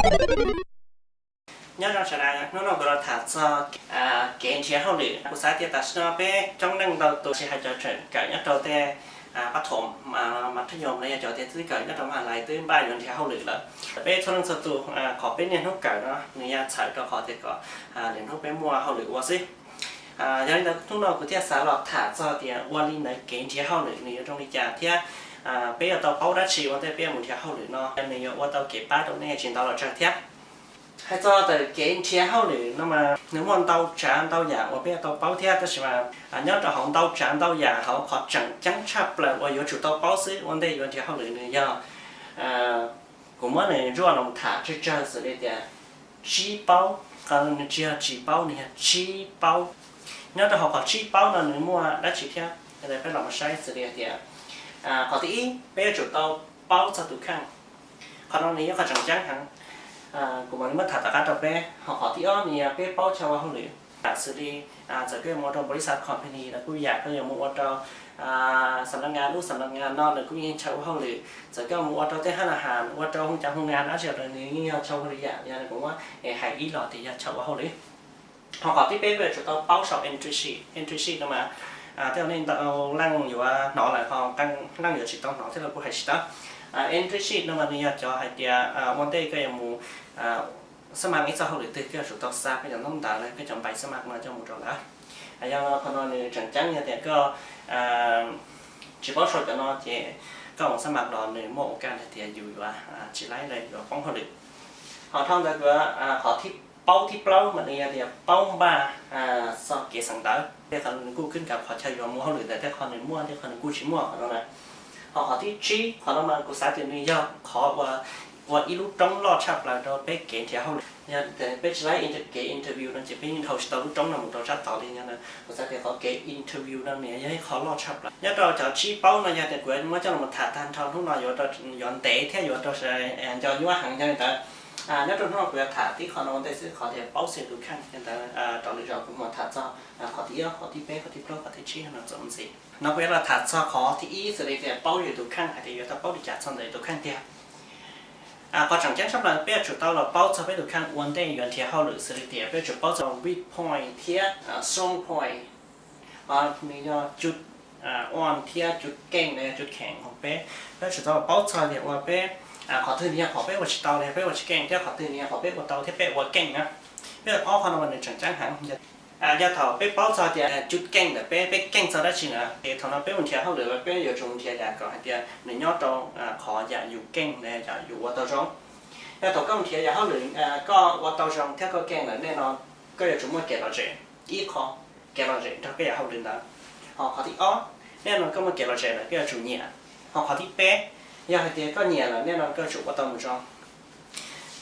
Nyob zoo sawv daws, hnub no kuv los tham txog kev nrhiav hauj lwm. Kuv xav tias tam sim no peb coob leej ntau tus, tsis hais cov tseem kawm nyob rau tej pab thom mas thaj yom los yog cov tias twb kawm nyob rau maj lais twb npaj yuav nrhiav hauj lwm lawm. Peb txhua leej txhua tus, qhov peb niaj hnub kawm no nws yog txhawm rau qhov tias kom lwm hnub peb muaj hauj lwm ua xwb. Yog li ntawd hnub no kuv thiaj xav los tham txog tias ua li ntawd kev nrhiav hauj lwm nws yuav zoo li cas thiab peb yuav tau paub dab tsi ua ntej peb yuav mus nrhiav hauj lwm no, nws yuav ua tau kev pab rau nej tsis ntau los tsawg thiab. Hais txog ntawm kev nrhiav hauj lwm no mas nws muaj ntau tsav ntau yam uas peb yuav tau paub thiab, tab sis mas nyob rau hauv ntau tsav ntau yam hauv qhov tseem ceeb tshaj plaws uas yuav tsum tau paub xwb ua ntej yuav nrhiav hauj lwm nws yog, kuv muab nws zuaj los tham tsawg tsawg xws li tias tsib paub, nws tsis yog tsis paub, nws yog tsib paub. Nyob rau hauv qhov tsib paub no nws muaj dab tsi thiab, peb los mus saib xws li tias, qhov thib ib peb yuav tsum tau paub txog tus kheej. Qhov no nws yog qhov tseem ceeb heev. Kuv mam li muab tham tom qab rau peb. Ho qhov thib ob nws yog peb paub chaw ua hauj lwm, xws li txawm koj yuav mus ua rau npaum li xav company los kuj yam, koj yuav mus ua rau xam nag ngas lub xam nag ngas no los kuj yeej chaw ua hauj lwm, txawm koj mus ua rau tej hab na has ua rau hoo cas hoo ngas dab tsi los nws yeej yog chaw ua hauj lwm yam. Yog kuv muab hais ib los tias yog chaw ua hauj lwm. Ho qhov thib peb peb yuav tsum tau paub saum internship. Internship no mas tej zaum nej ntau leej yuav hnov lawm, ho qee leej yuav tsis tau hnov thiab los kuj hais tsis tau. Internship no mas nws yog cov hais tias ua ntej koj yuav mus xab mas ib txoj hauj lwm twg koj yuav tsum tau xa koj cov ntaub ntawv los koj cov npaim xab mas no coj mus rau lawv. Yog qhov no nws tseem ceeb yog tias koj tsis paub sau cov no ces koj mus xab mas los nws muaj ua kaj hais tias yus yuav tsis laib los yuav poob hauj lwm. Ho dhau ntawd kuv, qhov thib, paub thib plaub mas nws yog tias paub npaj txog kev xeem ntawv, tej qhov nws kuj kwj kav qhov chaw yuav mus hauj lwm ntawd tej qhov nws muaj tej qhov nws kuj tsis muaj qhov no na. Ho qhov thib tsib, qhov no mas kuv xav tias nws yog qhov ua ib lub roob loj tshaj plaws rau peb kev nrhiav hauj lwm. Yog peb tsis laib kev interview no ces peb yeej dhau tsis tau lub roob no mus rau sab tod li. Yog no kuv xav tias qhov kev interview no nws yog ib qho loj tshaj plaws. Nyob rau cov tsib paub no yog tias kuv muab coj los tham tag nrho hnub no yuav, yuav ntev thiab yuav rau sawv daws nco nyuaj heev. Yog li ntawd nyob rau hnub no kuv yuav tham tib qho no ua ntej xwb, qhov tias paub xws tus kheej. Yog li ntawd rau lwm zaus kuv mam tham txog qhov thib ob, qhov thib peb, qhov thib plaub, qhov thib tsib no txuas mus ntxiv. No kuv yuav los tham txog qhov thib ib xws li tias paub yus tus kheej hais tias yuav tau paub li cas txog ntawm yus tus kheej tiag. Qhov tseem ceeb tshaj plaws peb yuav tsum tau los paub txog peb tus kheej ua ntej yuav nrhiav hauj lwm xws li tias peb yuav tsum paub txog weak point thiab strong point. Nws yog cus on thiab cus keej los yog cus kheem hauv peb. Peb yuav tsum tau los paub txog tias ua peb, qhov twg nws yog qhov peb ua tsis tau los yog peb ua tsis keej, thiab qhov twg nws yog qhov peb ua tau thiab peb ua keej na. Peb ob qho no mas nws tseem ceeb heev. Yog thaum peb paub txog tias cus keej ntawm peb, peb keej txog dab tsi na, ces thaum no peb mus nrhiav hauj lwm los peb yuav tsum nrhiav yam kom hais tias nws nyob rau qhov yam yus keej los yog yam yus ua tau zoo. Yog thaum koj mus nrhiav yam hauj lwm koj ua tau zoo thiab koj keej lawm, nej no koj yuav tsum muaj kev lom zem. Ib qho, kev lom zem nrog koj yam hauj lwm ntawd. Ho qhov thib ob, nej no koj muaj kev lom zem lawm koj yuav tsum nyiam. Ho qhov thib peb, yog hais tias koj nyiam lawm nej no koj yuav tsum ua tau mus zoo.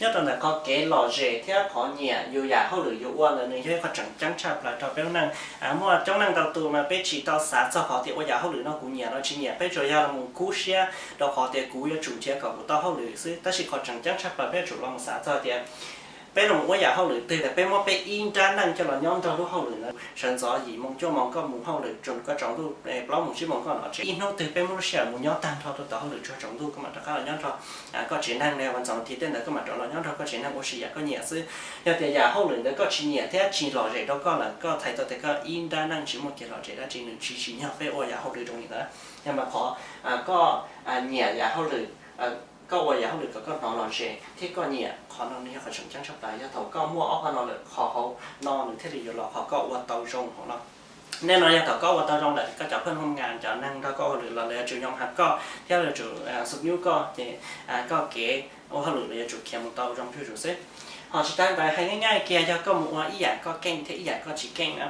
Nyob rau ntawm qhov kev lom zem thiab qhov nyiam yus yam hauj lwm yus ua ntawd nws yog ib qho tseem ceeb tshaj plaws rau peb lub neej. Muaj coob leej ntau tus mas peb tsis tau xav txog qhov tias ua yam hauj lwm no kuv nyiam los tsis nyiam, peb tsuas yog los mus kub siab rau qhov tias kuv yuav tsum nrhiav kom kuv tau hauj lwm xwb. Tab sis qhov tseem ceeb tshaj plaws peb yuav tsum los xav txog tias peb los ua yam hauj lwm twg los peb muab peb ib nrab neej coj los nyob nrog lub hauj lwm ntawd. Sawv ntxov yim moo cuaj moo koj mus hauj lwm txog koj tsaus ntuj plaub moo tsib moo koj los tsev, ib hnub twg peb muab lub sij hawm mus nyob tag nrho rau tom hauj lwm txog tsaus ntuj koj mam rov qab los nyob nrog koj tsev neeg, vas ntxoov thiv tej ntawd koj mam rov los nyob nrog koj tsev neeg ua si yam koj nyiam xwb. Yog tias yam hauj lwm ntawd koj tsis nyiam thiab tsis lom zem rau koj lawm, koj txhais tau tias koj ib nrab neej tsis muaj kev lom zem dab tsi, nws tsis tsim nyog peb ua yam hauj lwm zoo li ntawd. Yog mas qhov koj nyiam yam hauj lwm, koj ua yam hauj lwm kom koj hnov lom zem thiab koj nyiam, qhov no nws yog qhov tseem ceeb tshaj plaws. Yog thaum koj muaj ob qho no lawm, qhov hauv no nws thiaj li yuav los qhov koj ua tau zoo hauv no. Nej no yog thaum koj ua tau zoo lawm, koj cov phooj ywg ngas cov neeg nrog koj ua hauj lwm los lawv yuav tsum yom hab koj thiab lawv yuav tsum xub nyub koj, ces koj kev ua hauj lwm lawv yuav tsum khiav mus tau zoo zuj zus xwb. Ho tsis tas ntawd hais nyaj nyaj kiag yog koj mus ua ib yam koj keej thiab ib yam koj tsis keej na.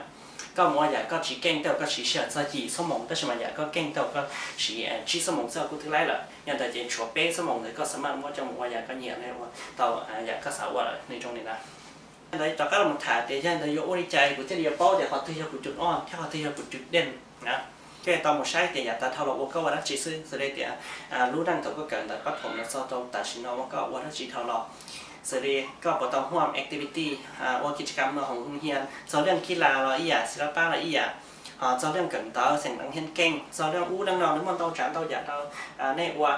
Koj mus ua yam koj tsis keej tej zaum koj siv sij hawm txog yim xuab moos, tab sis mas yam koj keej tej zaum koj siv tsib xuab moos xwb kuj twb laib lawm. Yog ntawd ces tshuav peb xuab moos ntawd koj xav mam muab coj mus ua yam koj nyiam ne, ua tau yam koj xav ua lawm ne, zoo li ntawd. Ntawd rov qab los tham tias yog ntawd yuav ua li cas kuv thiaj li yuav paub tias qhov twg yog kuv cus on thiab qhov twg yog kuv cus deej na. Koj tau mus saib tias yav tas dhau los ua koj ua dab tsi xwb, xws li tias lub neej thaum koj kawm ntawm pab thom los txog rau tam sim no ua koj ua dab tsi dhau los, xws li koj puas tau huam activity, ua kis kam no hauv hoo hias, txog liaj kis las los ib yam, xis lab pab los ib yam, ho txog liaj kawm ntawv xeem neev hiab keej, txog liaj ub liaj no, nws muaj ntau tsav ntau yam rau nej ua.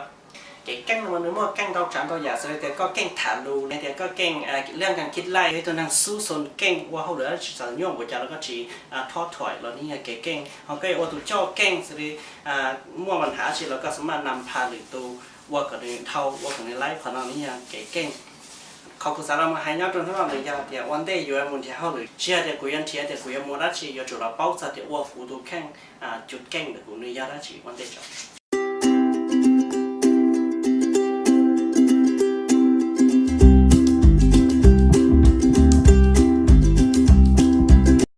Kev keej no mas nws muaj keej ntau tsav ntau yam, xws li tias koj keej tham lus, tias koj keej liab nkeeg khib laij, ib tug neeg xub xo keej ua hauj lwm dab tsi txawm nyuaj npaum cas los koj tsis thob thuam los nws yog kev keej. Ho koj yuav ua tus coj keej, xws li muaj vas hav tsi los koj xav maj nas phas lwm tus ua kom nws dhau, ua kom nws laib, qhov no nws yog kev keej. Qhov kuv xav los mus hais nyob rau hnub no nws yog tias ua ntej yuav mus nrhiav hauj lwm, tsis yog tias kuv yuav nrhiav tias kuv yuav mus dab tsi, yuav tsum los paub txog tias ua kuv tus kheej, cus keej ntawm kuv nws yog dab tsi ua ntej tso.